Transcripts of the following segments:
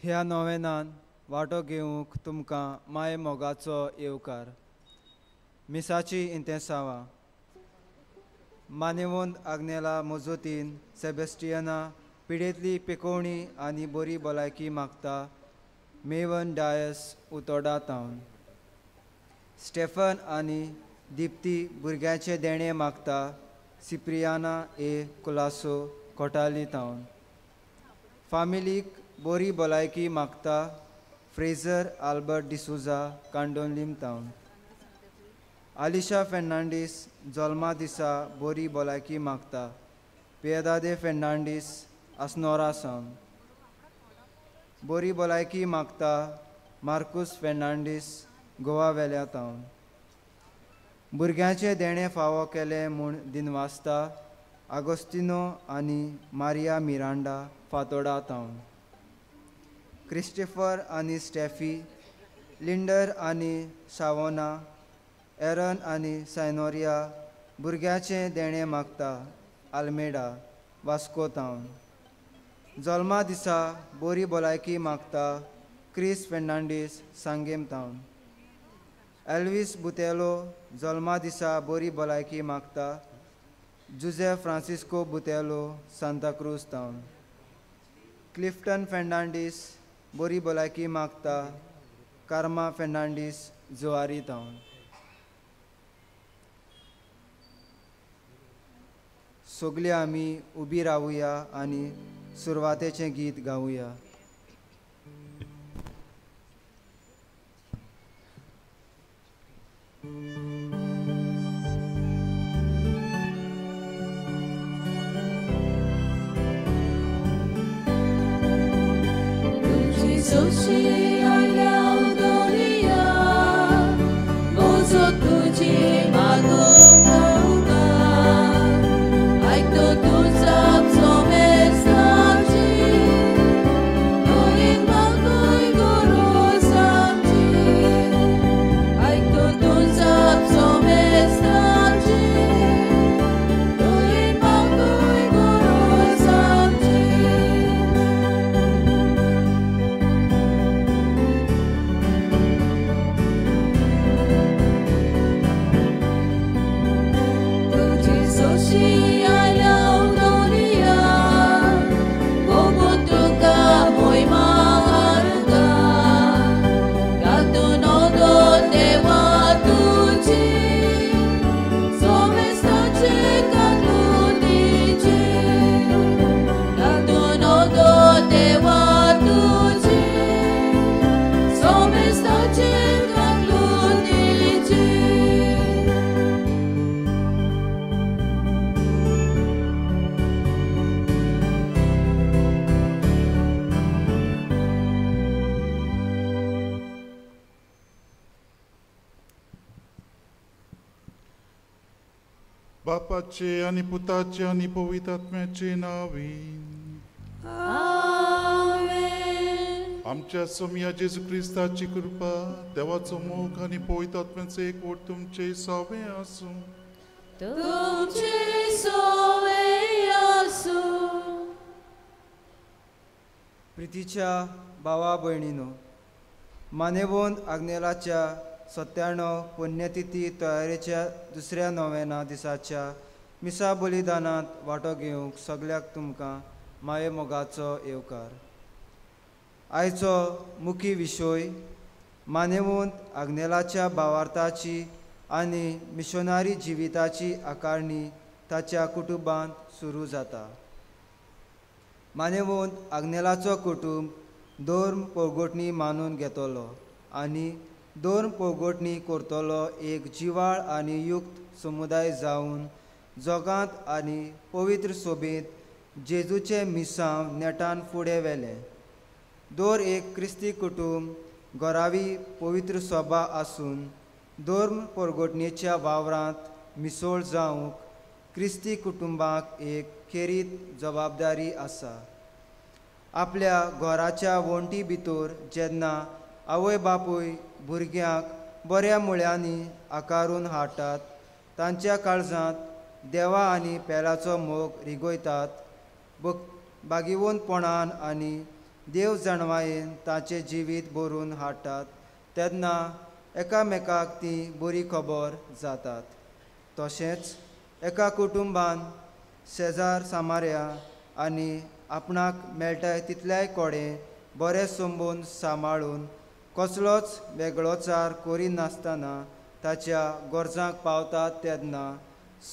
ह्या नोवेनान वांटो घेवंक तुमकां माय मोगाचो येवकार. मिसाची इंतेसांवां मानेवंत आग्नेला मजोतीन सेबेस्टियना पिडेंतली पिकोवणी आनी बरी भलायकी मागता. मेवन डायस उतोडा तावन स्टेफन आनी दीप्ती भुरग्याचें देणें मागता. सिप्रियाना ए कुलासो कोटाली तावन फामिलीक बरी भलायकी मागता. फ्रेजर आल्बर्ट डिसोजा कांडोलीम तावन आलिशा फेर्नांडीस जल्मा दिसा बरी भलायकी मागता. पियेदादे फेर्नांडीस आसनोरा सावन बरी भलायकी मागता. मार्कूस फेर्नांडीस गोवा वेल्या तावन भुरग्यांचें देणें फावो केलें म्हूण दिनवासता. आगोस्तिनो आनी मारिया मिरांडा फातोडा तावन क्रिस्टोफर आनी स्टेफी, लिंडर आनी सावोना, एरन आनी सायनोरिया भुरग्याचें देणें मागता. आल्मेडा वास्को तावन जल्मा दिसा बरी भलायकी मागता. क्रिस फेर्नांडीस सांगेम तावन एल्वीस बुतेलो जल्मा दिसा बरी भलायकी मागता. जुझे फ्रांसिस्को बुतेलो सांताक्रूज तावन क्लिफ्टन फेर्नांडीस बरी भलायकी मागता. कार्मा फेर्नांडीस जुवारी तावन. सगळे आमी उबी रावया आनी सुरवातेचें गीत गावया. बापाचे आनी पुताचे आनी पवित्र आत्म्याचे नांवी आमेन. आमच्या सोमया जेजू क्रिस्ताची कृपा, देवाचो मोग आनी पवित्र आत्म्याचो एकवट तुमचे सवे आसूं. तुमचे सवे आसूं. प्रितीच्या भावा भयणीनो, मानेवंत आग्नेलाच्या 97 पुण्यतिथी तयारेच्या दुसऱ्या नोवेना दिसाच्या मिसा बलिदानांत वांटो घेवंक सगळ्याक तुमकां माये मोगाचो येवकार. आयचो मुखी विशय मानेवंत आग्नेलाच्या भावार्थाची आनी मिशनरी जिविताची आकारणी ताच्या कुटुंबांत सुरू जाता. मानेवंत आग्नेलाचो कुटुंब धर्म पोरगोटणी मानून घेतलो आनी धर्म पोरगोटणी करतलो एक जिवाळ आनी युक्त समुदाय जावन जगांत आनी पवित्र सोबेंत जेजूचें मिसांव नेटान फुडें व्हेलें. दर एक क्रिस्ती कुटुंब घरावी पवित्र सभा आसून धर्म पोरगोटणेच्या वावरांत मिसळ जावंक क्रिस्ती कुटुंबाक एक खेरीत जबाबदारी आसा. आपल्या घराच्या वण्टी भितर जेन्ना आवय बापूय भुरग्यांक बऱ्या मुळ्यांनी आकारून हाडटात, तांच्या काळजांत देवा आनी पेलाचो मोग रिगयतात, बागिवंतपणान आनी देव जाणवायेन ताचें जिवीत भरून हाडटात तेन्ना एकामेकाक ती बरी खबर जातात. तशेंच एका कुटुंबान शेजार सामार्या आनी आपणाक मेळटाय तितल्याय कडेन बरे संबंद सांबाळून कसलोच वेगळोचार करिनासतना ताच्या गरजांक पावतात तेन्ना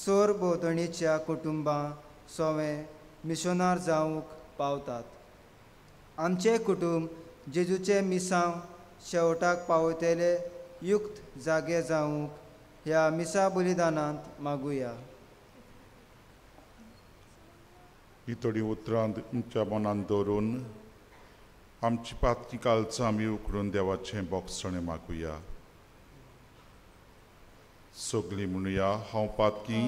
सरभोंवतणीच्या कुटुंबां सोवें मिशनार जावंक पावतात. आमचें कुटुंब जेजूचें मिसांव शेवटाक पावयतले युक्त जागे जावंक ह्या मिसा बलिदानांत मागुया. ही थोडी उतरां तुमच्या मनांत दवरून आमची पातकी कालचां आमी उकडून देवाचें बोगसणें मागुया. सगळीं म्हणुया, हांव पातकी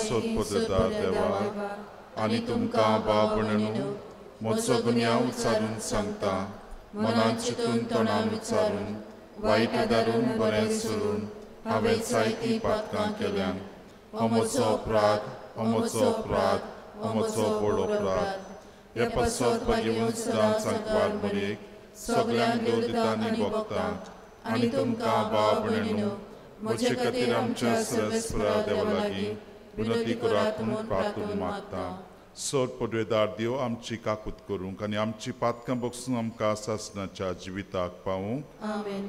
सोदपदा देवा आनी तुमकां बाब म्हणून म्हजो गुन्यांव उचारून सांगता. मनान चिंतून तोंडान उच्चारून वायट दारून बरें सोडून हांवें जायतीं पातकां केल्यान. हो म्हजो अपराध, हो म्हजो अपराध, हो म्हजो व्हड अपराध. हे पासत भगेवन सदां सांकवार मरेक सगळ्यांक देव दिता आनी भोगता आनी तुमकां बाब म्हणून म्हजे खातीर आमच्या सरस्परा देवा लागीं विनंती करात म्हूण प्रार्थना मागता. सर पदवेदार देव आमची काकूत करूंक आनी आमची पातकां बगसून आमकां सासणाच्या जिविताक पावूंक. आमेन.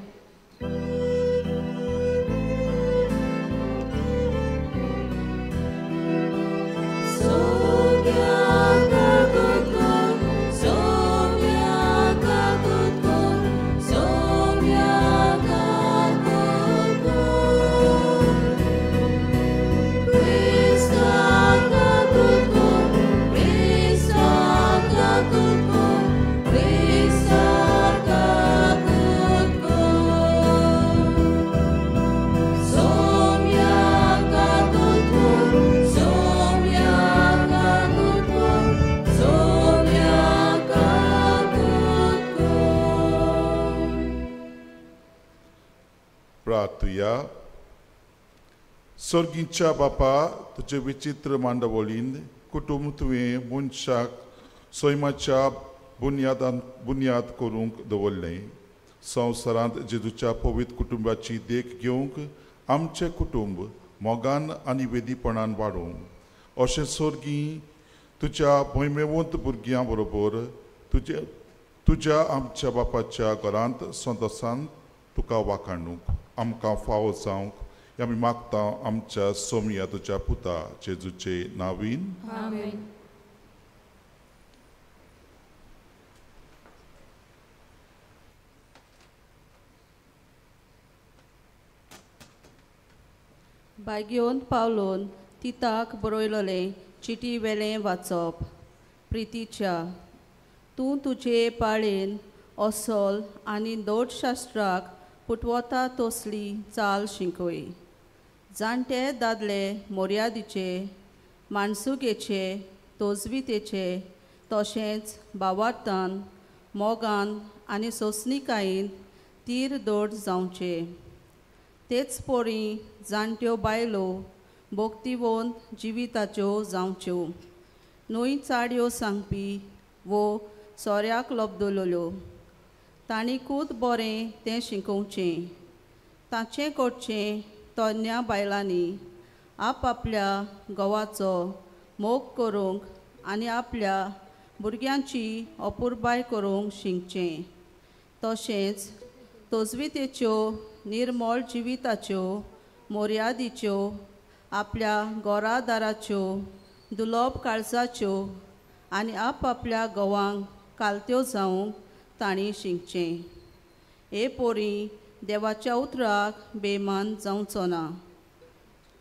स्वर्गीच्या बापा, तुजे विचित्र मांडवळीन कुटुंब तुवें मनशाक सैमाच्या बुन्यादान बुन्याद करूंक दवरलें. संवसारांत जेजूच्या पवित्र कुटुंबाची देख घेवंक आमचें कुटुंब मोगान आनी वेदीपणान वाडोवंक अशें स्वर्गी तुज्या भंयमेवंत भुरग्यां बरोबर तुजे तुज्या आमच्या बापाच्या घरांत संतोसान तुका वाखाणूंक आमकां फावो जावंक आमी मागता आमच्या सोमया तुज्या पुता जेजूचे नावीन. आमेन. बायगेवन पावलोन तिताक बरयलोलें चिटी वेलें वाचप. प्रितीच्या, तूं तुजे पाळेन असोल आनी दोटशास्त्राक पुटवता तसली चाल शिंकय. जाणटे दादले मोर्यादीचे, माणसुगेचे, तोजवितेचे तशेंच भावार्थान, मोगान आनी सोंसणीकायेन तीर दोड जावचे. तेच पोरी जाणट्यो बायलो भोक्तिवंत जिविताच्यो जावच्यो, न्हय चाडयो सांगपी वो सोऱ्याक लबदलोल्यो. तांणी खूद बरें तें शिकोवचें. ताचें करचें तरण्या बायलांनी आपआपल्या घोवाचो मोग करूंक आनी आपल्या भुरग्यांची अपुरबाय करूंक शिकचें. तशेंच तजवितेच्यो निर्मळ जिविताच्यो मोर्यादीच्यो आपल्या घरादाराच्यो दुलोब काळजाच्यो आनी आपआपल्या घोवांक कालत्यो जावंक तांणी शिकचें. हे पोरी देवाच्या उतराक बेमान जावचो ना.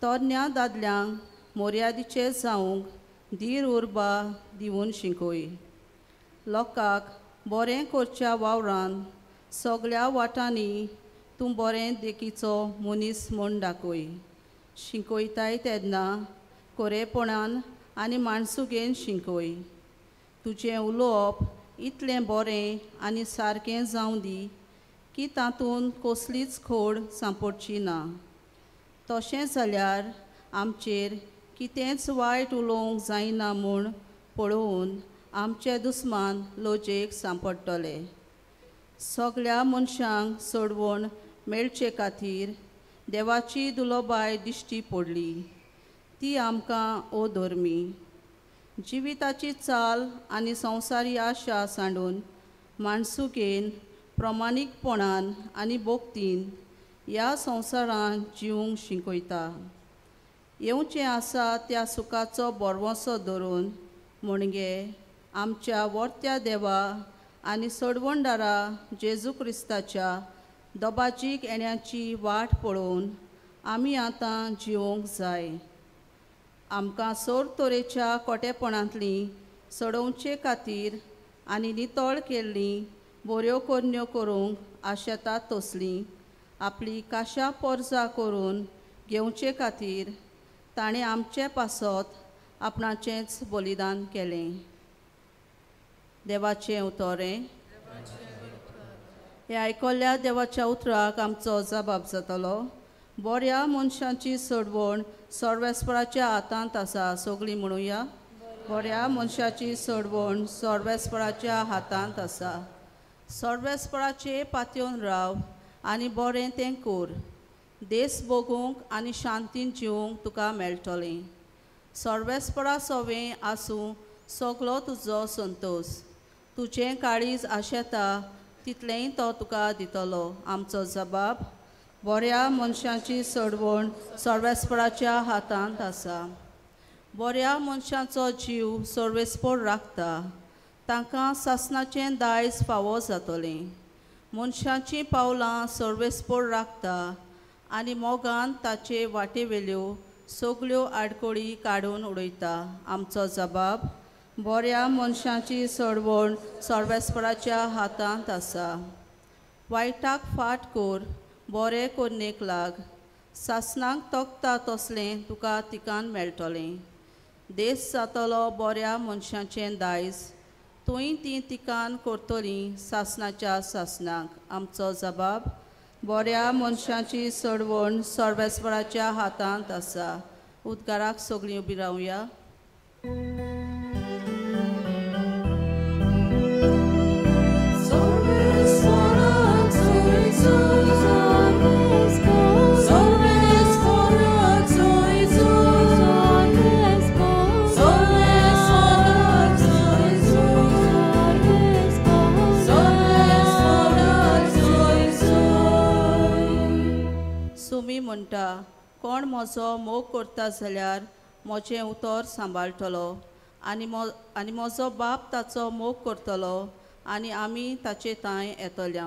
तरण्या दादल्यांक मोर्यादीचे जावंक धीर उर्बा दिवन शिकय. लोकांक बरें करच्या वावरान सगळ्या वाटांनी तूं बरें देखीचो मनीस म्हूण दाखय. शिकयताय तेन्ना कोरेपणान आनी माणसुगेन शिकय. तुजें उलोवप इतलें बरें आनी सारकें जावं दी की तातूंत कसलीच खोड सांपडची ना. तशें जाल्यार आमचेर कितेंच वायट उलोवंक जायना म्हूण पळोवन आमचे दुस्मान लोजेक सांपडटले. सगळ्या मनशांक सोडवण मेळचे खातीर देवाची दुलोबाय दिश्टी पडली. ती आमकां ओ धर्मी जिविताची चाल आनी संवसारी आशा सांडून माणसुकेन प्रमाणीकपणान आनी भक्तीन ह्या संवसारांत जिवंक शिकयता. येवचें आसा त्या सुखाचो बरवसो धरून म्हणजे आमच्या वर्त्या देवा आनी सोडवणदारा जेजू क्रिस्ताच्या दबाजीक येण्याची वाट पळोवन आमी आतां जिवंक जाय. आमकां सोर तरेच्या कोटेपणांतलीं सोडोवचे खातीर आनी नितळ केल्लीं बऱ्यो करण्यो करूंक आशेतात तसलीं आपली काशा पोरजा करून घेवचे खातीर ताणें आमचे पासत आपणाचेंच बलिदान केलें. देवाचें उतरें हे आयकल्ल्या देवाच्या उतराक आमचो जबाब जातलो. बऱ्या मनशांची सोडवण सर्वेस्पराच्या हातांत आसा. सगळीं म्हणुया, बऱ्या मनशाची सोडवण सर्वेस्पराच्या हातांत आसा. सर्वेस्पराचे पातयेवन राव आनी बरें तें कर. देश भोगूंक आनी शांतीन जिवंक तुका मेळटलें. सर्वेस्परा सवें आसूं सगलो तुजो संतोश. तुजें काळीज आशेता तितलेंय तो तुका दितलो. आमचो जबाब, बऱ्या मनशांची सोडवण सर्वेस्पराच्या हातांत आसा. बऱ्या मनशांचो जीव सर्वेस्पर राखता. तांकां सासणाचें दायज फावो जातलें. मनशाचीं पावलां सर्वेस्पर राखता आनी मोगान ताचे वाटेवेल्यो सगल्यो आडखळी काडून उडयता. आमचो जबाब, बऱ्या मनशांची सोडवण सर्वेस्पराच्या हातांत आसा. वायटाक फाट कर, बरें कोन्नेक लाग. सासणाक तोखता तसलें तुका तिकान मेळटलें. देश जातलो बऱ्या मनशाचें दायज. थंय तीं तिकान करतलीं सासणाच्या सासणाक. आमचो जबाब, बऱ्या मनशाची सोडवण सर्वेस्पराच्या हातांत आसा. उद्गाराक सगळीं उबी रावया. सुमी म्हणटा, कोण म्हजो मोग करता जाल्यार म्हजें उतर सांबाळटलो आनी म्हजो बाप ताचो मोग करतलो आनी आमी ताचे तांय येतले.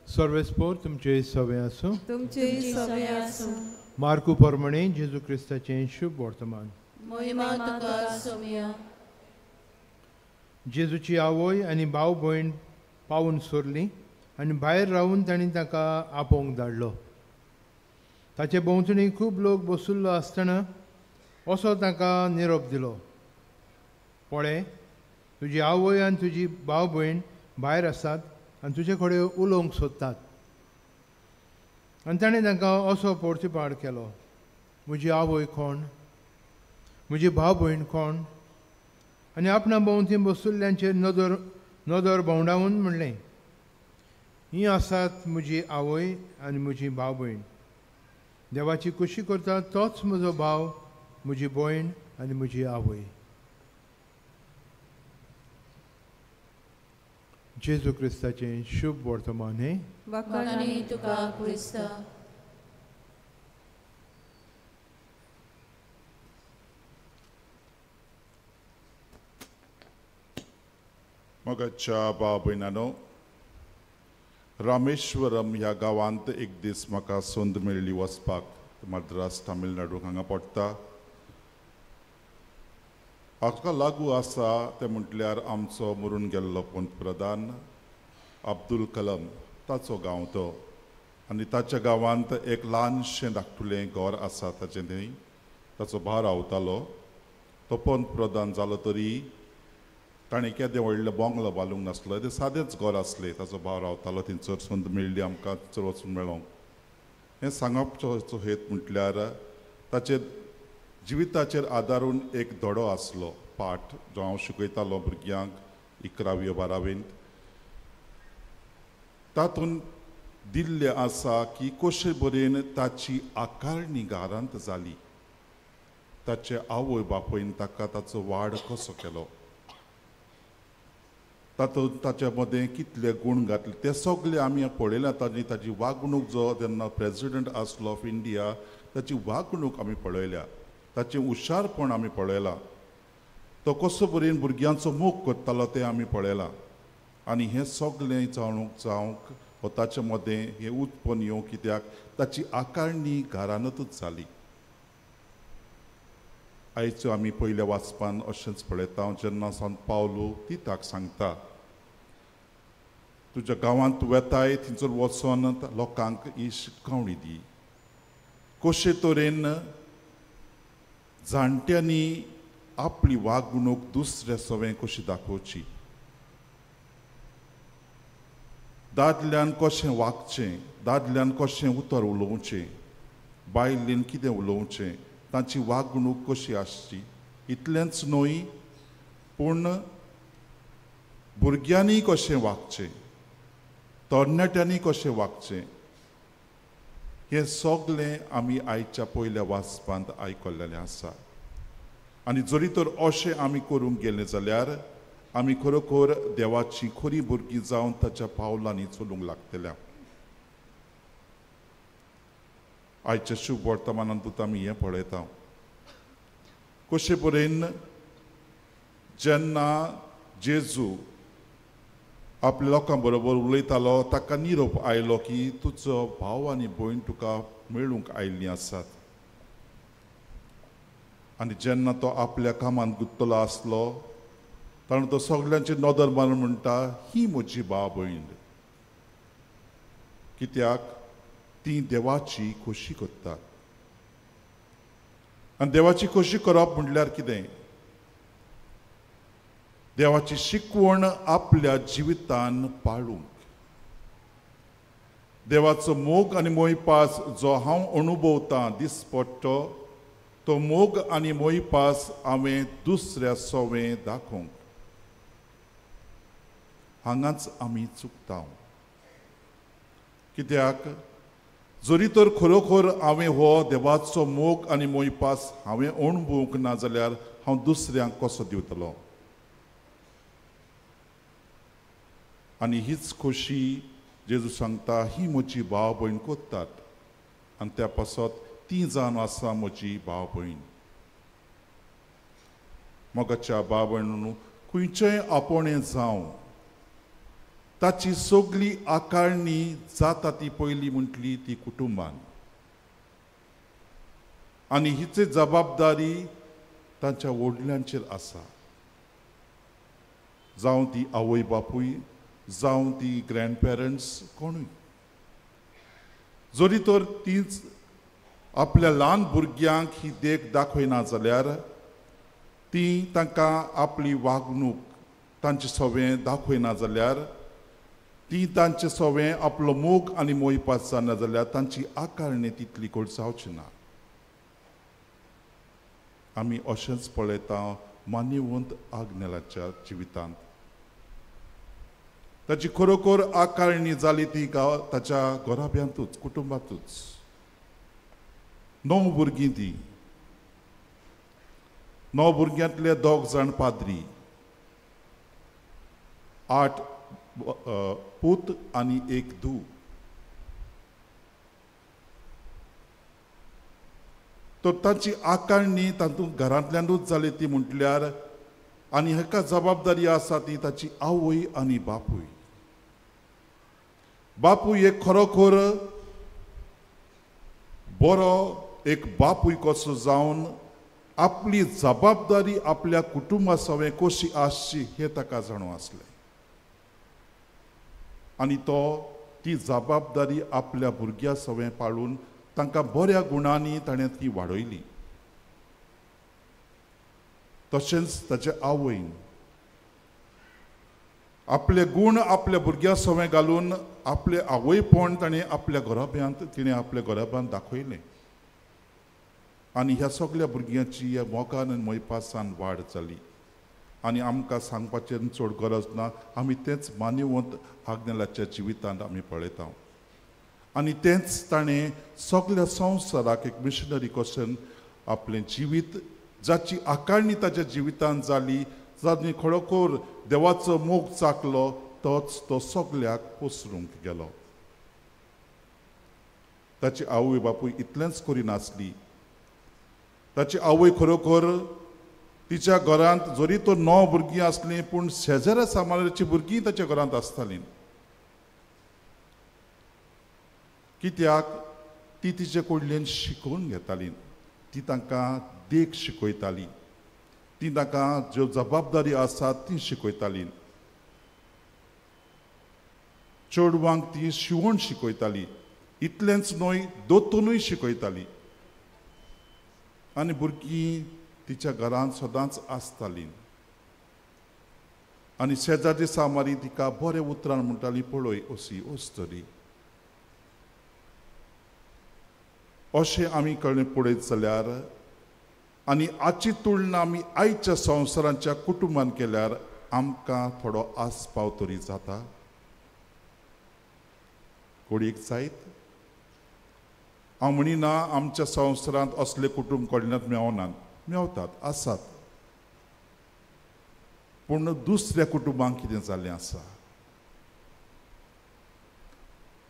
सर्वेस्पोर तुमचे सवे आसूं. तुमचे सवे आसूं. मार्कू प्रमाणे जेजू क्रिस्ताचें शुभ वर्तमान. महिमा तुका सोम्या. जेजूची आवय आनी भाव भयण पावून सोरली आनी भायर रावून तांणी ताका आपोवंक धाडलो. ताचे भोंवतणी खूब लोक बशिल्लो आसतना असो ताका निरोप दिलो, पळय तुजी आवय आनी तुजी भाव भयण भायर आसात आनी तुजे कडेन उलोवंक सोदतात. आनी ताणें तांकां असो पोर्तिपाड केलो, म्हजी आवय कोण, म्हजी भाव भयण कोण? आनी आपणा भोंवती बसुल्ल्यांचेर नदर नदर भोंवडावन म्हणलें, हीं आसात म्हजी आवय आनी म्हजी भाव भयण. देवाची खुशी करता तोच म्हजो भाव, म्हजी भयण आनी म्हजी आवय. जेजू क्रिस्ताचें शुभ वर्तमान हें. वाखाणणी तुका क्रिस्ता. मगाच्या भाव भयणानो, रामेश्वरम ह्या गांवांत एक दीस म्हाका संद मेळ्ळी वचपाक. मद्रास तामिळनाडू हांगा पडटा. हाका लागू आसा तें म्हटल्यार आमचो मरून गेल्लो पंतप्रधान अब्दुल कलाम ताचो गांव तो. आनी ताच्या गांवांत एक ल्हानशें धाकटुलें घर आसा ताचें थंय ताचो भाव रावतालो. तो पंतप्रधान जालो तरी ताणें केदें व्हडलें बंगलो बांदूंक नासलो, तें सादेंच घर आसलें. ताचो भाव रावतालो थंयसर संद मेळ्ळी आमकां थंयसर वचून मेळोंक. हें सांगपाचो हेत म्हटल्यार ताचेर जिविताचेर आदारून एक धडो आसलो पाठ जो हांव शिकयतालो भुरग्यांक 11वी 12वींत. तातूंत दिल्लें आसा की कशे बरेन ताची आकारणी घरांत जाली, ताचे आवय बापूयन ताका ताचो वाड कसो केलो, तातूंत ताच्या मदें कितले गूण घातले ते सगळे आमी पळयला. ताजी ताची वागणूक जो तेन्ना प्रेजिडंट आसलो ऑफ इंडिया ताची वागणूक आमी पळयल्या, ताचें हुशारपण आमी पळयलां, तो कसो बरेन भुरग्यांचो मोग करतालो तें आमी पळयलां. आनी हें सगळें जावंक हो ताचे मदें हें उत्पन्न येवंक कित्याक ताची आकारणी घरानतूच जाली. आयच्यो आमी पयल्या वाचपान अशेंच पळयता जेन्ना संत पावलो तिताक सांगता तुज्या गांवांत तूं वेताय थंयसर वचोन लोकांक ही शिकवणी दी कशे तरेन जाणट्यांनी आपली वागणूक दुसऱ्या सवें कशी दाखोवची, दादल्यान कशें वागचें, दादल्यान कशें उतर उलोवचें, बायलेन कितें उलोवचें, तांची वागणूक कशी आसची. इतलेंच न्हय पूण भुरग्यांनी कशें वागचें, तरणाट्यांनी कशें वागचें, हें सगळें आमी आयच्या पयल्या वाचपांत आयकल्लें आसा. आनी जरी तर अशें आमी करूंक गेले जाल्यार आमी खरोखर देवाची खरी भुरगीं जावन ताच्या पावलांनी चलूंक लागतल्या. आयच्या शुभ वर्तमानांतूच आमी हें पळयता कशे परेन जेन्ना जेजू आपल्या लोकां बरोबर उलयतालो ताका निरोप आयलो की तुजो भाव आनी भयण तुका मेळूंक आयिल्लीं आसात. आनी जेन्ना तो आपल्या कामांत गुत्तलो आसलो ताणें तो सगल्यांची नदर मारून म्हणटा ही म्हजी भाव भयण, कित्याक ती देवाची खोशी करतात. आनी देवाची खोशी करप म्हटल्यार कितें, देवाची शिकवण आपल्या जिवितान पाळूंक, देवाचो मोग आनी मोयपास जो हांव अणभवतां दिसपट्टो तो मोग आनी मोयपास हांवें दुसऱ्या सवें दाखोवंक. हांगाच आमी चुकता कित्याक जरी तर खरोखर हांवें हो देवाचो मोग आनी मोयपास हांवें अणभवूंक ना जाल्यार हांव दुसऱ्यांक कसो दिवतलो. आनी हीच खोशी जेजू सांगता ही म्हजी भाव भयण करतात आनी त्या पासत ती जावन आसा म्हजी भाव भयण. मोगाच्या भाव भयण खंयचेय आपोवणें जावं ताची सगळी आकारणी जाता ती पयली म्हटली ती कुटुंबान, आनी हिची जबाबदारी तांच्या व्हडल्यांचेर आसा, जावं ती आवय बापूय जावं ती ग्रँड पेरंट्स कोणूय. जरी तर तीच आपल्या ल्हान भुरग्यांक ही देख दाखयना जाल्यार ती तांकां आपली वागणूक तांचे सवें दाखयना जाल्यार ती तांचे सवें आपलो मोग आनी मोयपास जाना जाल्यार तांची आकारणी तितली गोड जावची ना. आमी अशेंच पळयता मान्यवंत आग्नेलाच्या जिवितांत ताची खरोखर आकारणी जाली ती गांव ताच्या घराब्यांतूच कुटुंबांतूच. 9 भुरगीं ती, 9 भुरग्यांतले 2 जाण पाद्री, 8 पूत आनी 1 धूव. तर तांची आकारणी तातूंत घरांतल्यानूच जाली ती म्हटल्यार आनी हाका जबाबदारी आसा ती ताची आवय आनी बापूय. बापूय एक खरोखर बरो एक बापूय कसो जावन आपली जबाबदारी आपल्या कुटुंबा सवें कशी आसची हें ताका जाणू आसलें. आनी तो ती जबाबदारी आपल्या भुरग्या सवें पाळून तांकां बऱ्या गुणांनी ताणें ती वाडयली. तशेंच ताचे आवयन आपले गूण आपल्या भुरग्या सवें घालून आपले आवयपण ताणें आपल्या घराब्यांत तिणें आपल्या घराब्यांत दाखयलें आनी ह्या सगल्या भुरग्यांची ह्या मोगान आनी मोयपासान वाड जाली. आनी आमकां सांगपाचें चड गरज ना, आमी तेंच मान्यवंत आग्नेलाच्या जिवितांत आमी पळयता. आनी तेंच ताणें सगल्या संवसाराक एक मिशनरी कशेन आपलें जिवीत जाची आकारणी ताच्या जिवितांत जाली, जाणी खरोखर देवाचो मोग चाकलो तोच तो सगल्याक पसरूंक गेलो. ताची आवय बापूय इतलेंच करिनासली, ताची आवय खरोखर तिच्या घरांत जरी तो 9 भुरगीं आसलीं पूण शेजारा सामाराची भुरगीं ताच्या घरांत आसतालीं. कित्याक ती तिचे कडल्यान शिकोवन घेताली, ती तांकां देख शिकयताली, ती तांकां ज्यो जबाबदारी आसा ती शिकयताली. चेडवांक ती शिवण शिकयताली, इतलेंच न्हय दोतोनूय शिकयताली. आनी भुरगीं तिच्या घरांत सदांच आसतालीं. आनी शेजारी सामारी तिका बरे उतरान म्हणटाली, पळय अशी अस्तरी. अशें आमी कळ्ळें पळयत जाल्यार आनी आजची तुलना आमी आयच्या संवसाराच्या कुटुंबान केल्यार आमकां थोडो आस्पाव तरी जाता. कोडयेक जायत हांव म्हणिना आमच्या संवसारांत असले कुटुंब कडल्यान मेवनात, मेवतात आसात, पूण दुसऱ्या कुटुंबांक कितें जाल्लें आसा?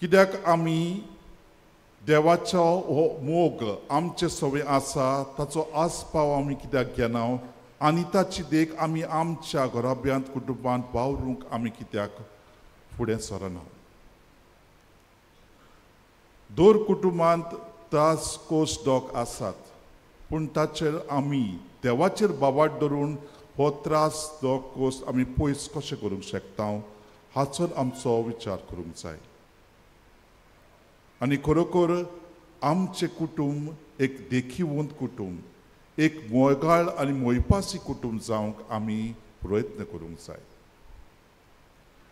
कित्याक आमी देवाचो हो मोग आमचे सवे आसा ताचो आस्पाव आमी कित्याक घेना आनी ताची देख आमी आमच्या घराब्यांत कुटुंबांत वावरूंक आमी कित्याक फुडें सरना? दर कुटुंबांत त्रास कोस दोक आसात, पूण ताचेर आमी देवाचेर बावाट धरून हो त्रास दोक कोस आमी पयस कशें करूंक शकता हाचोर आमचो विचार करूंक जाय. आनी खरोखर आमचें कुटुंब एक देखीवंत कुटुंब, एक मोगाळ आनी मोयपासी कुटुंब जावंक आमी प्रयत्न करूंक जाय.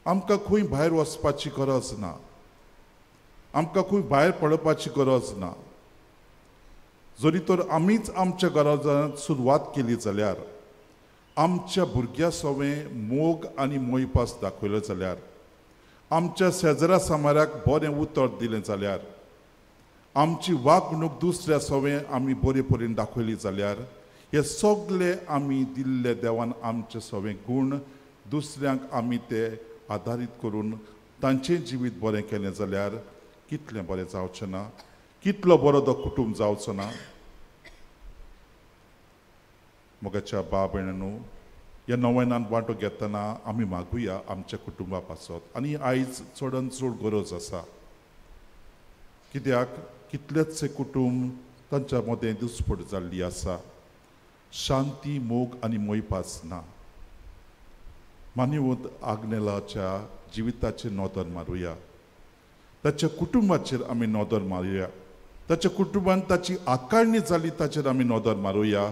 आमकां खंय भायर वचपाची गरज ना, आमकां खंय भायर पळोवपाची गरज ना. जरी तर आमीच आमच्या घरांत सुरवात केली जाल्यार, आमच्या भुरग्यां सवें मोग आनी मोयपास दाखयलो जाल्यार, आमच्या शेजरा समाराक बरें उतर दिलें जाल्यार, आमची वागणूक दुसऱ्या सवें आमी बरे परेन दाखयली जाल्यार, हे सगळे आमी दिल्ले देवान आमचे सवें गूण दुसऱ्यांक आमी ते आदारीत करून तांचें जिवीत बरें केलें जाल्यार कितलें बरें जावचें ना, कितलो बरो तो कुटुंब जावचो ना. मोगाच्या बाब भयणांनो, ह्या नव्यान वांटो घेतना आमी मागुया आमच्या कुटुंबा पासत. आनी आयज चडान चड गरज आसा, कित्याक कितलेच कुटुंब तांच्या मदें दुस्पट जाल्ली आसा, शांती मोग आनी मोयपास ना. मान्यवंत आग्नेलाच्या जिविताचेर नदर मारुया, ताच्या कुटुंबाचेर आमी नदर मारुया, ताच्या कुटुंबान ताची आकारणी जाली ताचेर आमी नदर मारुया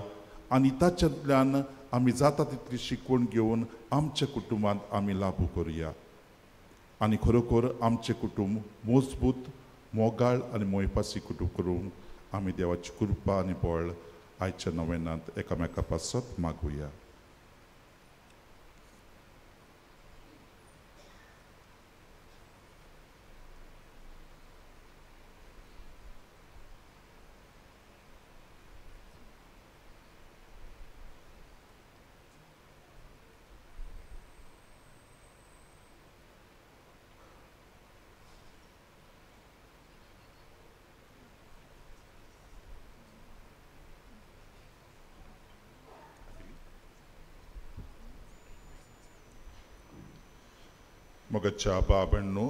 आनी ताच्यांतल्यान आमी जाता तितली शिकवण घेवन आमच्या कुटुंबांत आमी लागू करुया. आनी खरोखर आमचें कुटुंब मजबूत मोगाळ आनी मोयपासी कुटुंब करूंक आमी देवाची कृपा आनी बळ आयच्या नव्यानांत एकामेका पासत मागुया. मोगाच्या बाबांनो,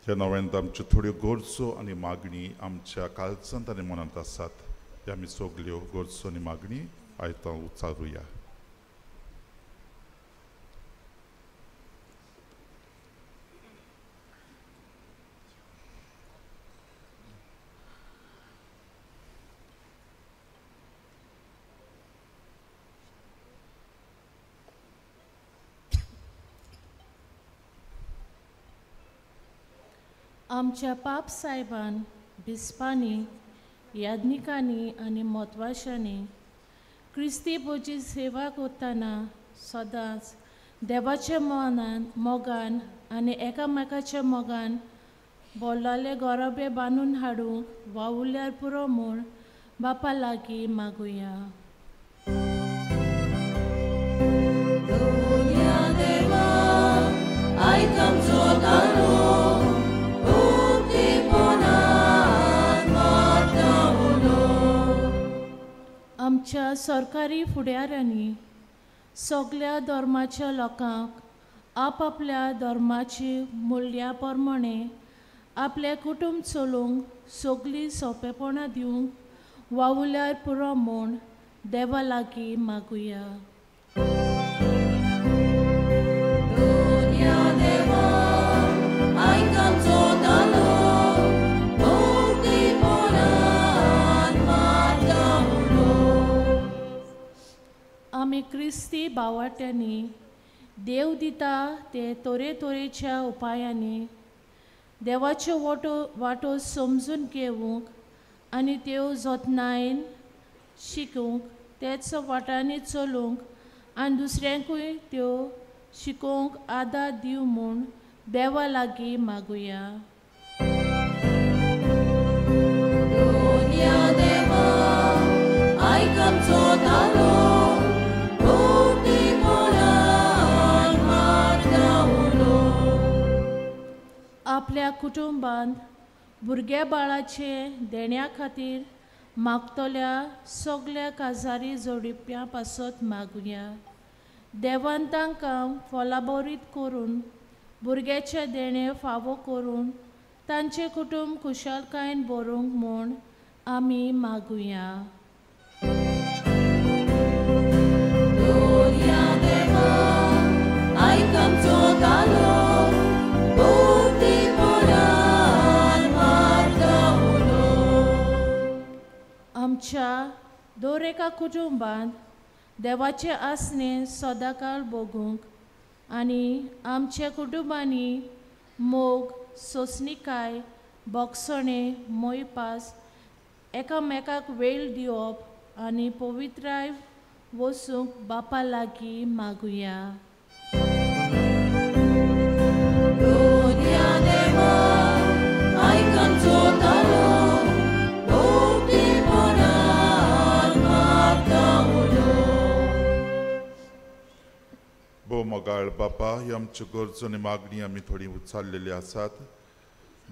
ह्या नव्यान आमच्यो थोड्यो गरजो आनी मागणी आमच्या काळजांत आनी मनांत आसात, ह्या आमी सगल्यो गरजो आनी मागणी आयतां उच्चारुया. आमच्या पाप सायबान, बिस्पांनी, याज्ञिकांनी आनी म्हत्वाशांनी क्रिस्ती बोजी सेवा करतना सदांच देवाच्या मनान मोगान आनी एकामेकाच्या मोगान बोल्लाले गोरबे बांदून हाडूंक वावुरल्यार पुरो म्हूण बापा लागीं मागुया. आमच्या सरकारी फुडाऱ्यांनी सगळ्या धर्माच्या लोकांक आपआपल्या धर्माची मुल्यां प्रमाणे आपलें कुटुंब चलोवंक सगळीं सोंपेपणां दिवंक वावुरल्यार पुरो म्हूण देवा लागीं मागुया. आमी क्रिस्ती बावाट्यांनी देव दिता ते तरेतरेच्या उपायांनी देवाच्यो वाटो समजून घेवंक आनी त्यो जतनायेन शिकूंक, तेच वाटांनी चलूंक आनी दुसऱ्यांकूय त्यो शिकोवंक आदार दिवं म्हूण देवा लागीं मागुया. आपल्या कुटुंबांत भुरग्या बाळाचे देण्या खातीर मागतल्या सगल्या काजारी जोडिप्यां पासत मागुया. देवान तांकां फलाबरीत करून भुरग्याचें देणें फावो करून तांचें कुटुंब खुशालकायेन बरोवंक म्हूण आमी मागुया. आमच्या दर एका कुटुंबांत देवाचें आसणें सदांकाळ भोगूंक आनी आमच्या कुटुंबांनी मोग, सोंसणीकाय, बोगसणें, मोयपास, एकामेकाक वेळ दिवप आनी पवित्राय वसूंक बापा लागीं मागुया. भोव मोगाळ बापा, ही आमच्यो गरजो आनी मागणी आमी थोडी उच्चारलेली आसात.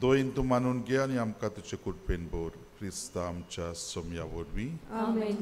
दोन तूं मानून घे आनी आमकां तुजे कृपेन भर. क्रिस्ता आमच्या सोमया वरवीं. आमेन.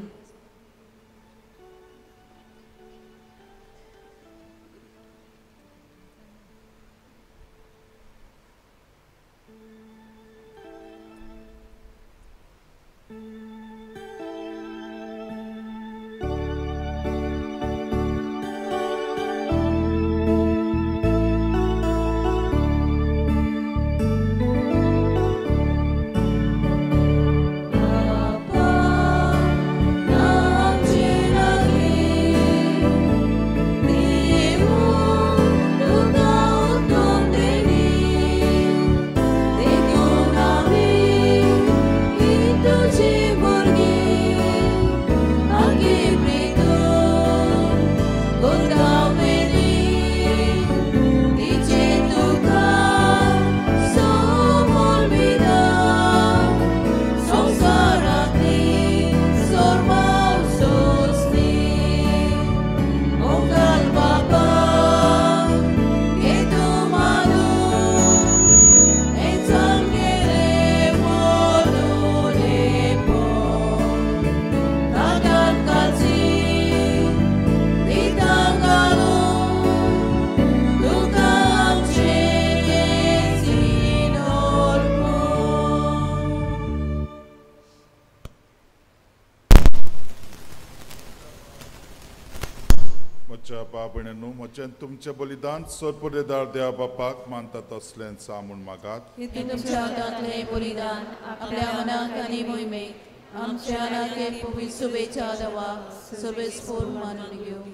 म्हज्यान तुमचें बलिदान सरपरेदार देवा बापाक मानता तसलें सा म्हूण मागात. तुमच्या हातांतलें बलिदान आपल्या मनाक आनी मोहिमेक आमच्या नाके पवित्र शुभेच्छा देवाक सर्वेस्पोर मानून घेवं.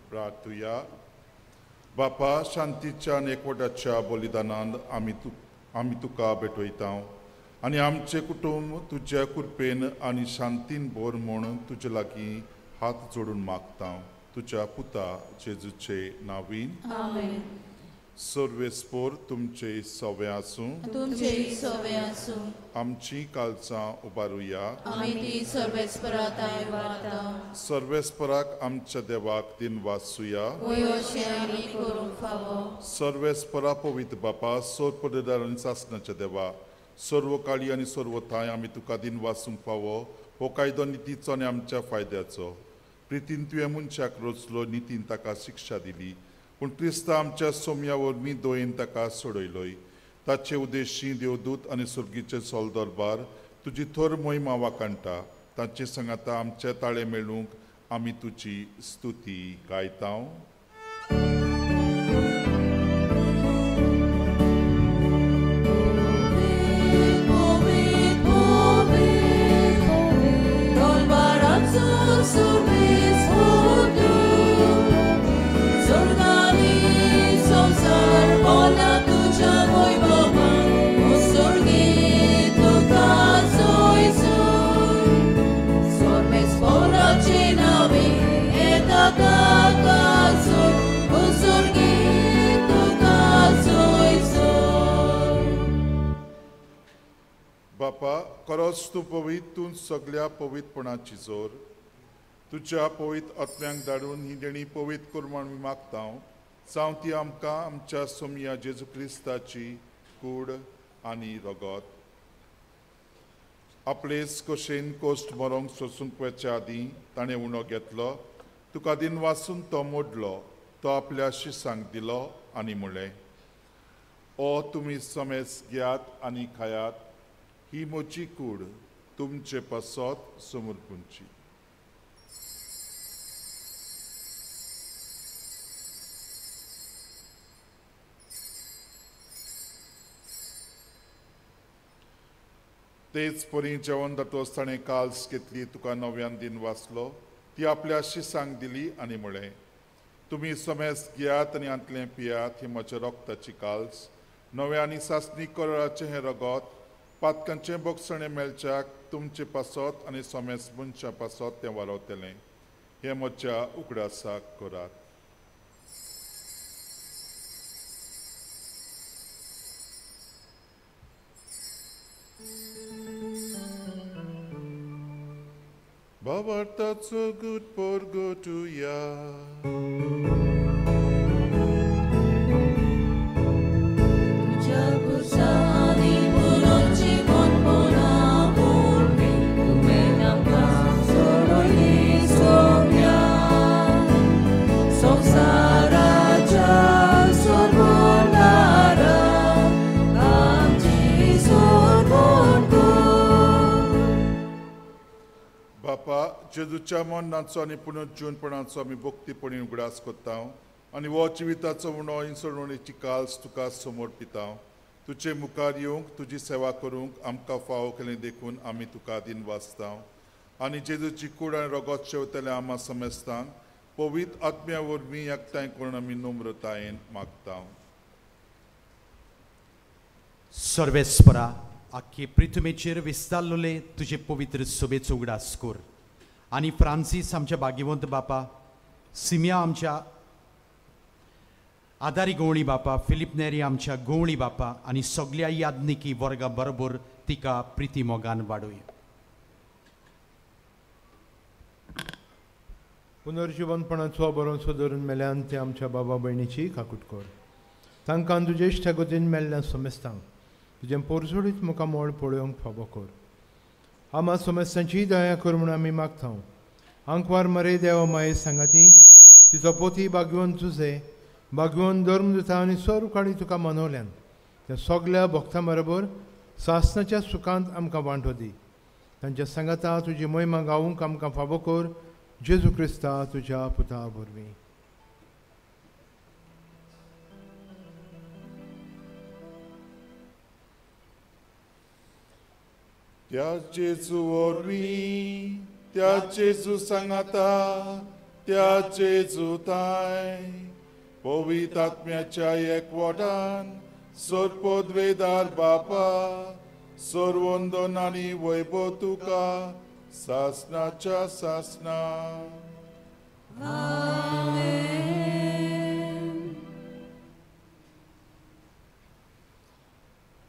प्रार्थुया. बापा, शांतीच्या आनी एकवटाच्या बलिदानान आमी तुका भेटयता आनी आमचें कुटुंब तुज्या कृपेन आनी शांतीन भर म्हूण तुजे लागीं हात जोडून मागता तुज्या पुता जेजूचे नांवीन आमेन। सर्वेस्पोर तुमचे सवे आसूं तुमचे सवे आसूं। आमची कालचां उबारुया आमी ती सर्वेस्पराताय वाता। सर्वेस्पराक आमच्या देवाक दिनवासुया वयोशें आमी करूंक फावो। सर्वेस्परा पवित्र बापा सर्वपददार आनी सासणाच्या देवा सर्व काळी आनी सर्व थांय आमी तुका दिनवासूंक फावो। हो कायदो नितीचो आनी आमच्या फायद्याचो। प्रितीन तुवें मनशाक रचलो नितीन ताका शिक्षा दिली पूण क्रिस्ता आमच्या सोम्या वरवीं दोयेन ताका सोडयलोय। ताचे उद्देशी देवदूत आनी सुर्गीचे सोल दरबार तुजी थोर मोहिमा वाखाणटा। ताचे सांगाता आमचे ताळे मेळूंक आमी तुजी स्तुती गायता। बापा खरोच तूं पवित्र तूं सगळ्या पवित्रपणाची जोर तुज्या पवित्र आत्म्यांक धाडून ही देणी पवित्र कर म्हूण आमी मागता। जावं ती आमकां आमच्या सोमया जेजू क्रिस्ताची कूड आनी रगत। आपलेच कशेन कोश्ट मरोंक सोसूंक वचच्या आदीं ताणें उणो घेतलो तुका दिनवासून तो मोडलो तो आपल्या शिसांक दिलो आनी म्हणलें ओ तुमी समेस घेयात आनी खायात ही म्हजी कूड तुमचे पासत समर्पूंची। तेच परी जेवण जातकच ताणें काल्स घेतली तुका नव्यान दिन वाचलो ती आपल्या शिसांक दिली आनी म्हणलें तुमी समेस घेयात आनी हांतलें पियात ही म्हज्या रक्ताची काल्स नव्या आनी सासणी कराराचें हें रगत पातकांचें बोगसणें मेळच्याक तुमचे पासत आनी समेस मनशां पासत तें वारवतलें। हें म्हज्या उगडासाक करात। भावार्थाचो गूट परगटुया। बापा जेजूच्या मरणाचो आनी पुनर्जीवनपणाचो आमी भक्तीपणी उगडास करता आनी हो जिविताचो उणो इन्सोडणेची काल्स तुका समर्पिता। तुजे मुखार येवंक तुजी सेवा करूंक आमकां फावो केलें देखून आमी तुका दिनवासता आनी जेजूची कूड आनी रगत शेवतले आमा समेस्तांक पवित्र आत्म्या वरवीं एकठांय करून आमी नम्रतायेन मागता। सर्वेस्परा आख्खे पृथ्वीचेर विस्तारलेले तुजे पवित्र सभेचो उगडास कर आनी फ्रांसीस आमच्या भाग्यवंत बापा सिमिया आमच्या आदारी गवळी बापा फिलीप नेरी आमच्या गवळी बापा आनी सगल्या याज्ञिकी वर्गा बरोबर तिका प्रिती मोगान वाडोय। पुनर्जिवनपणाचो भरोसो धरून मेल्यान ते आमच्या बाबा भयणीची काकूट कर। तांकां तुजे इश्टागतीन मेल्ल्या समेस्तांक तुजें पोरजोडीत मुखामळ पळोवंक फावो कर। आमा समेस्तांची दया कर म्हूण आमी मागता। आंकवार मरे देवा माये सांगाती तिचो पोती बागेवन तुजे बागेवन धर्म दिता आनी सर्व काळी तुका मनवल्यान त्या सगल्या भक्तां बरोबर सासणाच्या सुखांत आमकां वांटो दी। तांच्या सांगाता तुजी महिमा गावूंक आमकां फावो कर जेजू क्रिस्ता तुज्या पुता वरवीं। त्या जेजू वरवीं त्या जेजू सांगाता त्या जेजू ताय पवित्र आत्म्याच्या एकवटान सोरपोदवेदार बापा सोरवंदन आनी वैभव तुका सासनाच्या सासना.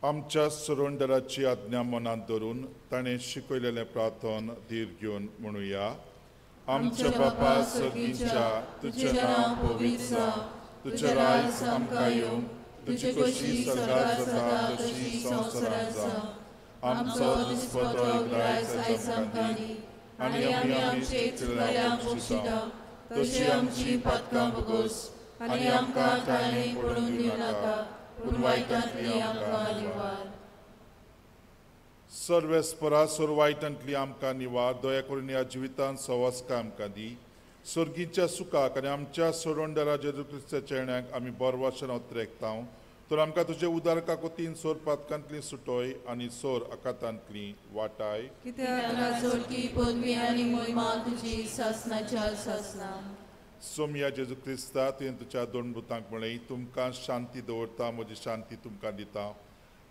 आमच्या सरोंडराची आज्ञा मनांत धरून ताणें शिकयलेलें प्रार्थन धीर घेवन म्हणुया. आमच्या बापा सर्गीच्या, तुजें नांव पवित्र जावं, तुजें राज आमकां येवं, तुजी कशी स्वर्गार जाता तशी संवसारांत जावं. आमचो दिसपटो ग्रायस आयज आमकां दी आनी आमी आमचे चुकल्यांक बक्षिता तशी आमची पातकां भोगोस आनी आमकां ताणें पडून दिवं नाका, पूण वायटांतली आमकां निवार. सर्वेस्परा सोर वायटांतली आमकां निवार. दया करून ह्या जिवितांत सवासकाय आमकां दी. सर्गीच्या सुखाक आनी आमच्या सोडवणदारा जेजू क्रिस्ताच्या येण्याक आमी बरवाशन ओत्रेकता. तर आमकां तुजे उदार काकोतीन सोर पातकांतली सुटोय आनी सोर आकातांतली वाटाय. सोमया जेजू क्रिस्ता, तुवें तुज्या दोन भुतांक म्हळें, तुमकां शांती दवरता, म्हजी शांती तुमकां दिता.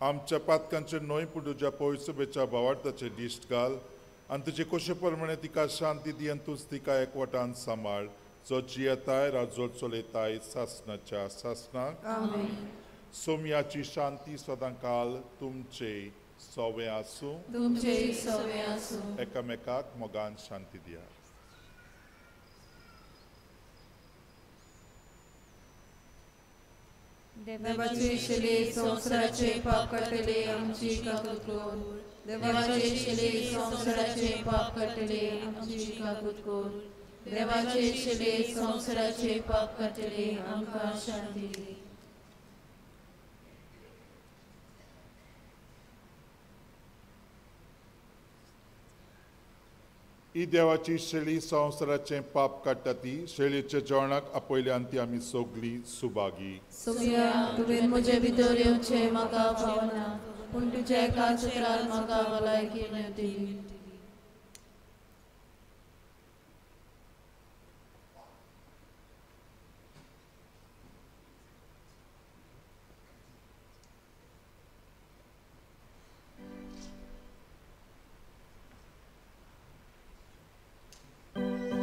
आमच्या पातकांचेर न्हय पूण तुज्या पयसुबेच्या भावार्थाचेर दिश्ट घाल आनी तुजे कशे प्रमाणे तिका शांती दी आनी तूंच तिका एकवटान सांबाळ, जो जियेताय राजवट चलयताय सासनाच्या सासनाक. सोमयाची शांती सदांकाल तुमचे सवे आसूं. तुमचे सवे आसूं. एकामेकाक मोगान शांती दिया. देवाचे शिले संवसाराचे पाप काडटले आमची काकूत कर. देवाचे शिले संवसाराचे पाप काडटले आमची काकूत कर. देवाचे शिले संवसाराचे पाप काडटले आमकां शांती दी. ही देवाची शेळी संवसाराचें पाप काडटा ती शेळीच्या जेवणाक आपयल्यान ती आमी सगळी सुभागी. सोमया, तुवें म्हजे भितर येवचें म्हाका फावना, पूण तुज्या एका चित्रान म्हाका भलायकी मेळटली. Amen.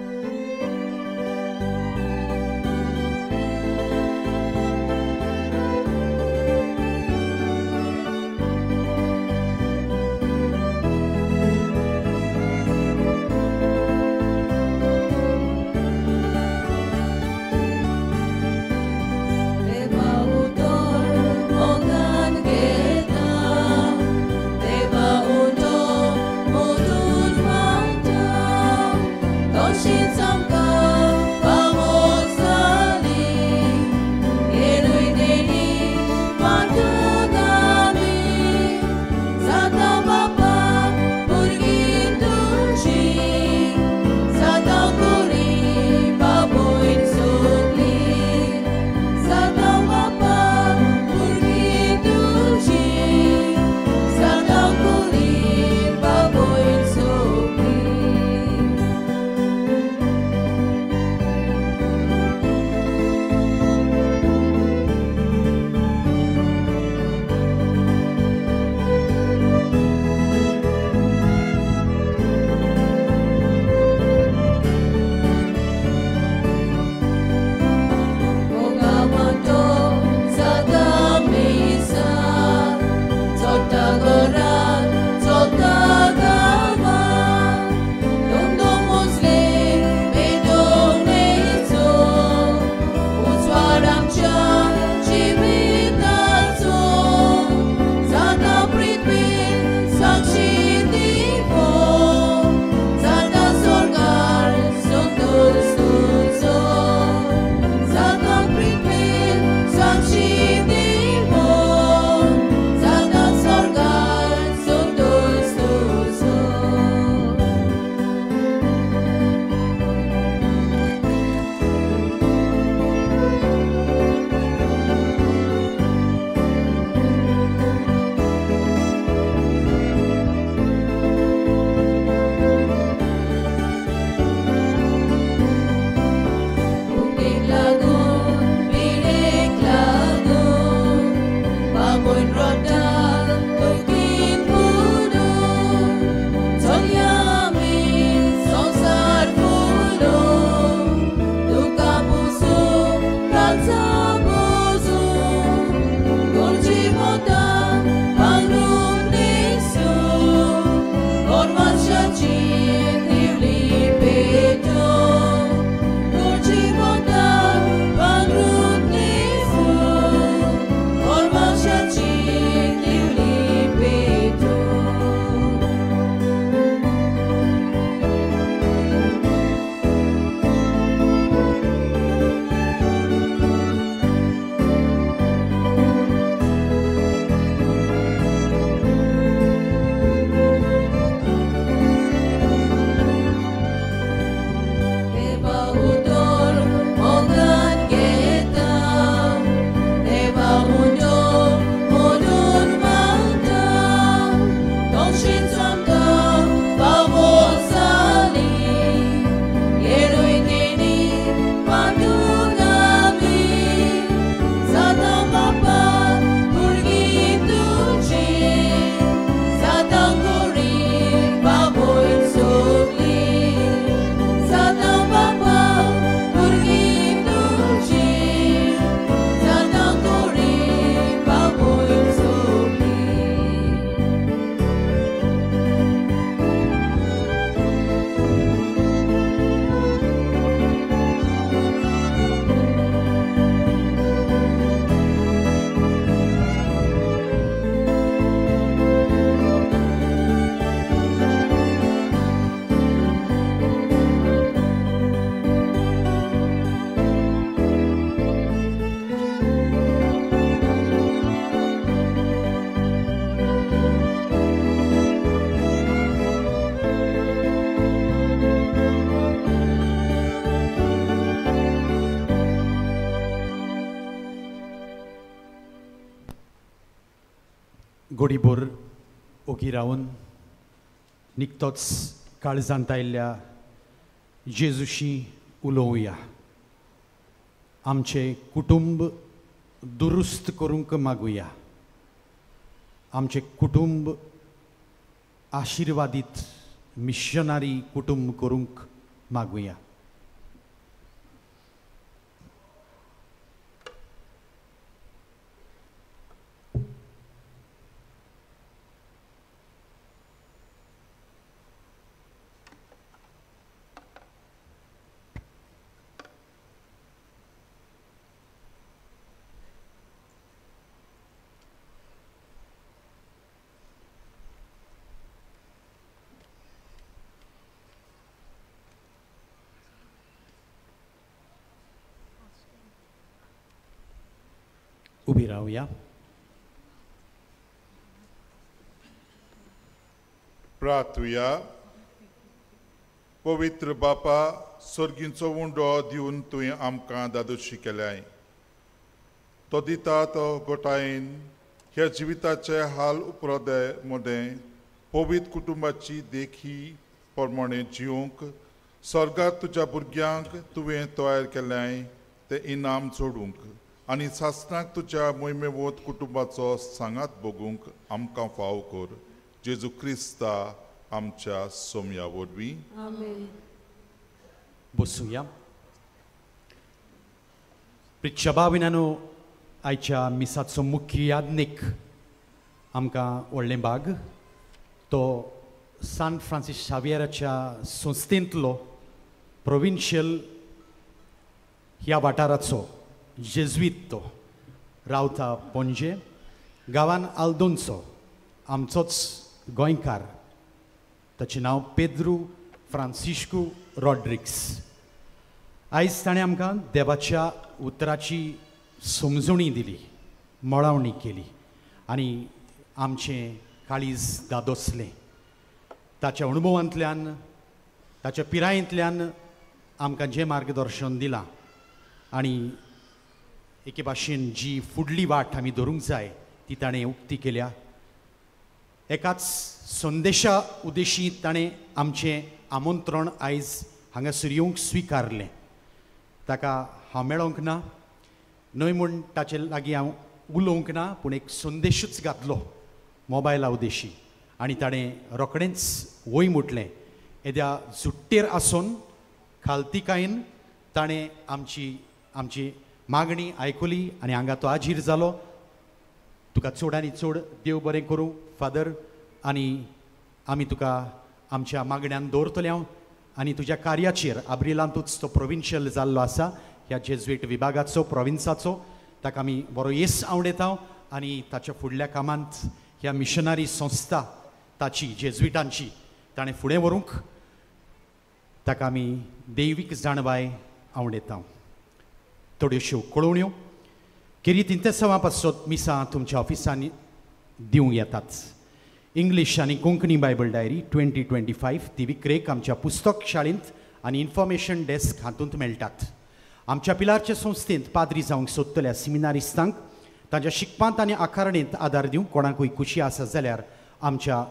गोडीभर ओगी रावन निकतोच काळजांत आयिल्ल्या जेजूशी उलोवया. आमचें कुटुंब दुरुस्त करूंक मागुया. आमचें कुटुंब आशिर्वादीत मिशनरी कुटुंब करूंक मागुया. उबी रावया. प्रार्थुया. पवित्र बापा, सर्गींचो उंडो दिवन तुवें आमकां दादोशी केल्याय. तो दिता तो गोटायेन ह्या जिविताचे हाल उपरोदे मदें पवित्र कुटुंबाची देखी प्रमाणे जिवंक स्वर्गात तुज्या भुरग्यांक तुवें तयार केल्याय तें इनाम जोडूंक आनी सासणाक तुज्या मोहिमेवंत कुटुंबाचो सांगात भोगूंक आमकां फाव कर. जेजू क्रिस्ता आमच्या सोमया वरवीं. बसुया. प्रिच्छभाविनानो, आयच्या मिसाचो मुख्य याज्ञीक आमकां व्हडलें भाग तो सान फ्रांसीस शावियराच्या संस्थेंतलो प्रोविन्शियल ह्या वाठाराचो जेज्वीत तो रावता पणजे गांवान आल्दोनचो आमचोच गोंयकार. ताचें नांव पेद्रू फ्रांसिश्कू रॉड्रिक्स. आयज ताणें आमकां देवाच्या उतराची समजणी दिली, मळावणी केली आनी आमचें काळीज दादोसलें. ताच्या अणभवांतल्यान, ताच्या पिरायेंतल्यान आमकां जें मार्गदर्शन दिलां आनी एके भाशेन जी फुडली वाट आमी धरूंक जाय ती ताणें उक्ती केल्या. एकाच संदेशा उद्देशी ताणें आमचें आमंत्रण आयज हांगासर येवंक स्विकारलें. ताका हांव मेळोंक ना न्हय म्हूण ताचे लागीं हांव उलोवंक ना, पूण एक संदेशूच घातलो मोबायला उद्देशी आनी ताणें रोखडेंच वय म्हटलें. येद्या जुट्टेर आसून खालतिकायेन ताणें आमची आमची मागणी आयकुली आनी हांगा तो आजीर जालो. तुका चड आनी चड देव बरें करूं फादर, आनी आमी तुका आमच्या मागण्यान दवरतले हांव आनी तुज्या कार्याचेर आब्रिलांतूच तो प्रोविन्शियल जाल्लो आसा ह्या जेज्वेट विभागाचो प्रोविन्साचो, ताका आमी बरो येस आवडयता आनी ताच्या फुडल्या कामांत ह्या मिशनरी संस्था ताची जेज्विटांची ताणें फुडें व्हरूंक ताका आमी दैवीक जाणवाय आवडयता. थोड्योश्यो कळोवण्यो केरी तिंतेसांवा पासत मिसां तुमच्या ऑफिसांनी दिवंक येतात. इंग्लीश आनी कोंकणी बायबल डायरी 2025 ती विक्रेक आमच्या पुस्तक शाळेंत आनी इन्फॉर्मेशन डेस्क हातूंत मेळटात. आमच्या पिलारचे संस्थेंत पाद्री जावंक सोदतल्या सिमिनारिस्तांक तांच्या शिकपांत आनी आकारणेंत आदार दिवंक कोणाकूय खुशी आसा जाल्यार आमच्या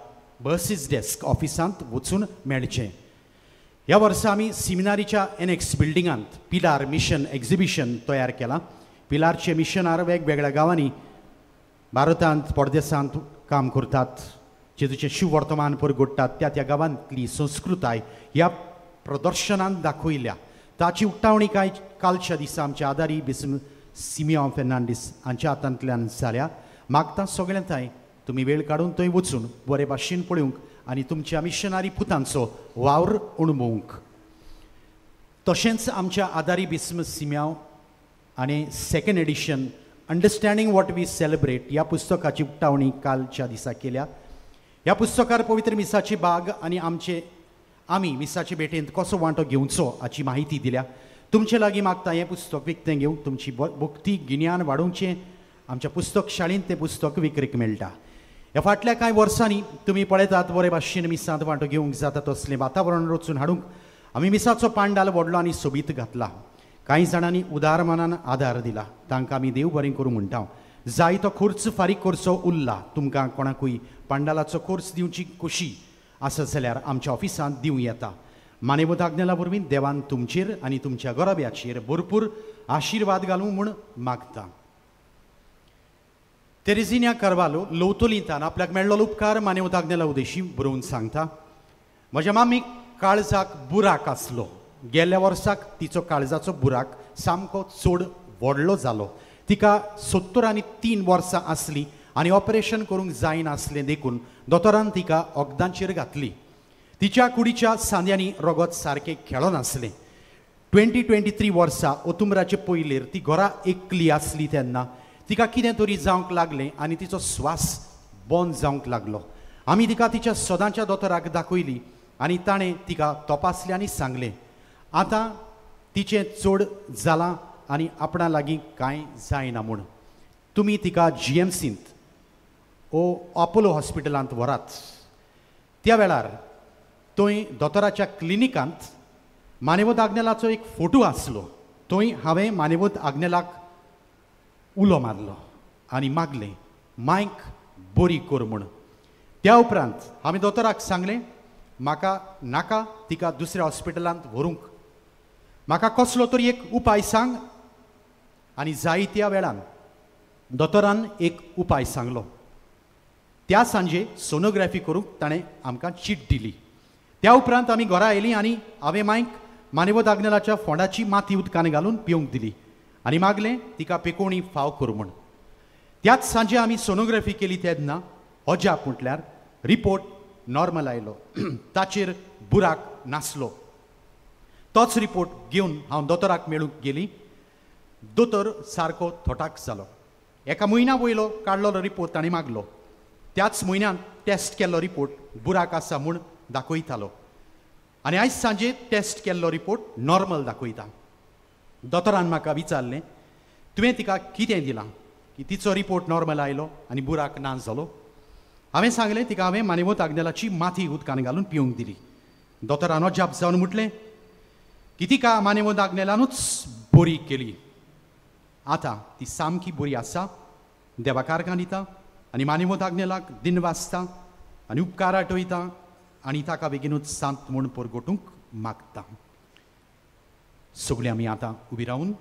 बसीस डेस्क ऑफिसांत वचून मेळचें. ह्या वर्सा आमी सिमिनारीच्या एनएक्स बिल्डिंगांत पिलार मिशन एक्झिबिशन तयार केलां. पिलारचे मिशनार वेगवेगळ्या गांवांनी भारतांत परदेसांत काम करतात, जेजूचें शिववर्तमान परगोडटात. त्या त्या गांवांतली संस्कृताय ह्या प्रदर्शनांत दाखयल्या. ताची उक्तावणी कांय कालच्या दिसा आमच्या आदारी बिस्म सिमियांव फेर्नांडीस हांच्या हातांतल्यान जाल्या. मागता सगळ्यां थंय तुमी वेळ काडून थंय वचून बरे भाशेन पळोवंक आनी तुमच्या मिशनरी पुतांचो वावर अणभवूंक. तशेंच आमच्या आदारी बिस्म सिमियांव आनी second edition understanding what we celebrate ह्या पुस्तकाची उक्तावणी कालच्या दिसा केल्या. ह्या पुस्तकार पवित्र मिसाची बाग आनी आमचे आमी मिसाचे भेटेंत कसो वांटो घेवचो हाची माहिती दिल्या. तुमचे लागीं मागता हें पुस्तक विकतें घेवंक तुमची भक्ती गिन्यान वाडोवचें. आमच्या पुस्तक शाळेंत तें पुस्तक विक्रेक मेळटा. ह्या फाटल्या कांय वर्सांनी तुमी पळयतात बरे भाशेन मिसांत वांटो घेवंक जाता तसलें वातावरण रचून हाडूंक आमी मिसाचो पांडाल व्हडलो आनी सोबीत घातला. कांय जाणांनी उदार मनान आदार दिला, तांकां आमी देव बरें करूं म्हणटा. जाय तो खर्च फारीक करचो उरला. तुमकां कोणाकूय पांडालाचो खर्च दिवची खोशी आसत जाल्यार आमच्या ऑफिसांत दिवं येता. मानेवत आग्नेला वरवीं देवान तुमचेर आनी तुमच्या घराब्याचेर भरपूर आशिर्वाद घालूं म्हूण मागता. तेरेझिन्या कार्वालो लवतोलिंतान आपल्याक मेळ्ळो उपकार मानेवत आग्नेला उदेशी बरोवन सांगता. म्हज्या मामीक काळजाक बुराक आसलो. गेल्ल्या वर्साक तिचो काळजाचो बुराक सामको चड व्हडलो जालो. तिका 73 वर्सां आसली आनी ऑपरेशन करूंक जायनासलें देखून दोतोरान तिका वखदांचेर घातली. तिच्या कुडीच्या सांद्यांनी रगत सारकें खेळनासलें. 2023 वर्सा ओतुंबराचे पयलेर ती घरा एकली आसली तेन्ना तिका कितें तरी जावंक लागलें आनी तिचो स्वास बंद जावंक लागलो. आमी तिका तिच्या सदांच्या दोतोराक दाखयली आनी ताणें तिका तपासलें आनी सांगलें आतां तिचें चड जालां आनी आपणा लागीं कांय जायना म्हूण. तुमी तिका GMCंत ओ अपोलो हॉस्पिटलांत व्हरात. त्या वेळार थंय दोतोराच्या क्लिनिकांत मानेवत आग्नेलाचो एक फोटो आसलो. थंय हांवें मानेवत आग्नेलाक उलो मारलो आनी मागलें मायक बरी कर म्हूण. त्या उपरांत हांवें दोतोराक सांगलें म्हाका नाका तिका दुसऱ्या हॉस्पिटलांत व्हरूंक, म्हाका कसलो तरी एक उपाय सांग. आनी जायत्या वेळान दोतोरान एक उपाय सांगलो. त्या सांजे सोनोग्राफी करूंक ताणें आमकां चीट दिली. त्या उपरांत आमी घरा आयलीं आनी हांवें मायक मानेवत आग्नेलाच्या फोंडाची माती उदकान घालून पिवंक दिली आनी मागलें तिका पेकोवणी फाव करूं म्हूण. त्याच सांजे आमी सोनोग्राफी केली तेन्ना अजाप म्हटल्यार रिपोर्ट नॉर्मल आयलो. ताचेर बुराक नासलो. तोच रिपोर्ट घेवन हांव दोतोराक मेळूंक गेली. दोतोर सारको थोटाक जालो. एका म्हयन्या वयलो काडलेलो रिपोर्ट ताणें मागलो. त्याच म्हयन्यांत टेस्ट केल्लो रिपोर्ट बुराक आसा म्हूण दाखयतालो आनी आयज सांजे टेस्ट केल्लो रिपोर्ट नॉर्मल दाखयता. दोतोरान म्हाका विचारलें तुवें तिका कितें दिलां की तिचो रिपोर्ट नॉर्मल आयलो आनी बुराक ना जालो. हांवें सांगलें तिका हांवें मानेवत आग्नेलाची माती उदकान घालून पिवंक दिली. दोतोरान अजाप जावन म्हटलें की तिका मानेवत आग्नेलानूच बरी केली. आतां ती सामकी बरी आसा. देवा कारकां दिता आनी मानेवत आग्नेलाक दिनवासता आनी उपकार आठयता आनी ताका बेगीनूच सांत म्हूण परगटूंक मागता. सगळीं आमी आतां उबी रावन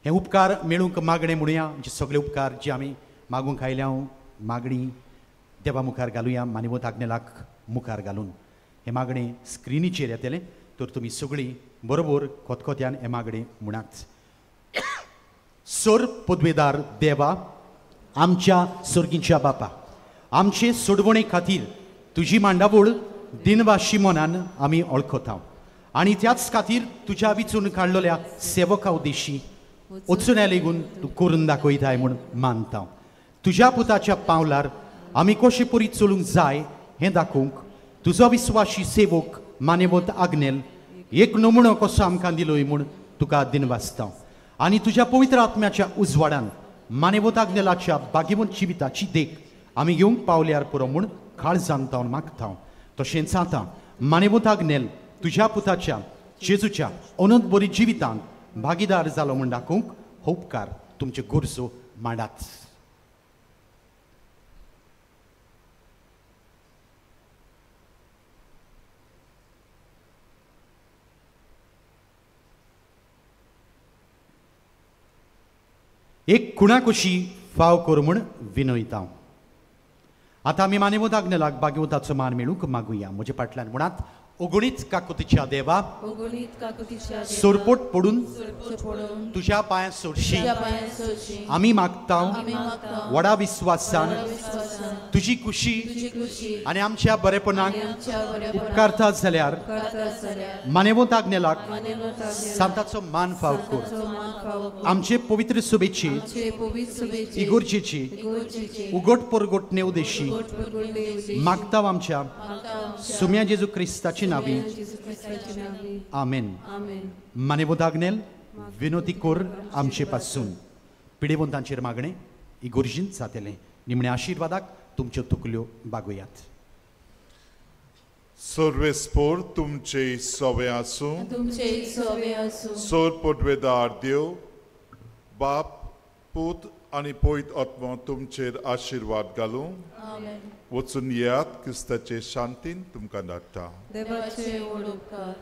हे उपकार मेळूंक मागणें म्हणुया. जे सगळे उपकार जे आमी मागूंक आयल्या मागणी देवा मुखार घालुया, मानेवत आग्नेलाक मुखार घालून. हें मागणें स्क्रिनीचेर येतलें तर तुमी सगळीं बरोबर खोतखोत्यान हें मागणें म्हणात. सोर पदवेदार देवा, आमच्या सोर्गींच्या बापा, आमचे सोडवणे खातीर तुजी मांडावळ दिनवाशी मनान आमी वळखता आनी त्याच खातीर तुज्या विचून काडलेल्या सेवका उदेशी वचून लेगून तूं करून दाखयताय म्हूण मानता. तुज्या पुताच्या पावलार आमी कशे परी चलूंक जाय हें दाखोवंक तुजो विस्वाशी सेवक मानेवत आग्नेल एक नमुणो कसो आमकां दिलोय म्हूण तुका दिनवासता आनी तुज्या पवित्र आत्म्याच्या उजवाडान मानेवत आग्नेलाच्या भाग्यवंत जिविताची देख आमी घेवंक पावल्यार पुरो म्हूण काळजान तावन मागता. तशेंच आतां मानेवत आग्नेल तुज्या पुताच्या जेजूच्या अनंत बरी जिवितांत भागीदार जालो म्हूण दाखोवंक हो उपकार तुमच्यो गरजो मांडात. एक खुणा कशी फाव कर म्हूण विनयता. आतां आमी मानेवत आग्नेलाक भाग्यवताचो मान मेळूंक मागुया. म्हजे फाटल्यान म्हणात, ओगणीत काकुतीच्या देवा, सोरपोट पडून तुज्या पांयां सोडशी आमी मागता व्हडा विस्वासान तुजी खुशी आनी आमच्या बरेपणाक उपकारता जाल्यार मानेवत आग्नेलाक सांताचो मान फाव कर. आमचे पवित्र सुबेची इगोर्जेची उगट परगट नेवदेशी मागता आमच्या सुम्या जेजू क्रिस्ताची नावी. आमेन. मानेवत आग्नेल विनोती कोर आमचे पासून पिडेवंतांचेर मागणें इगोर्जीन जातलें. निमणे आशिर्वादाक तुमच्यो तुकल्यो बागोयात. सर्वेस्पोर तुमचे सवे आसूं, सोर पडवेदार देव बाप पूत आनी पवित्र आत्मो तुमचेर आशिर्वाद घालूं. वचून येयात, क्रिस्ताचे शांतीन तुमकां धाडटा. देवाचे व्हड उपकार.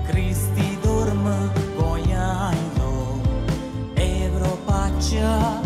Cristi dorm goiailo Evropacea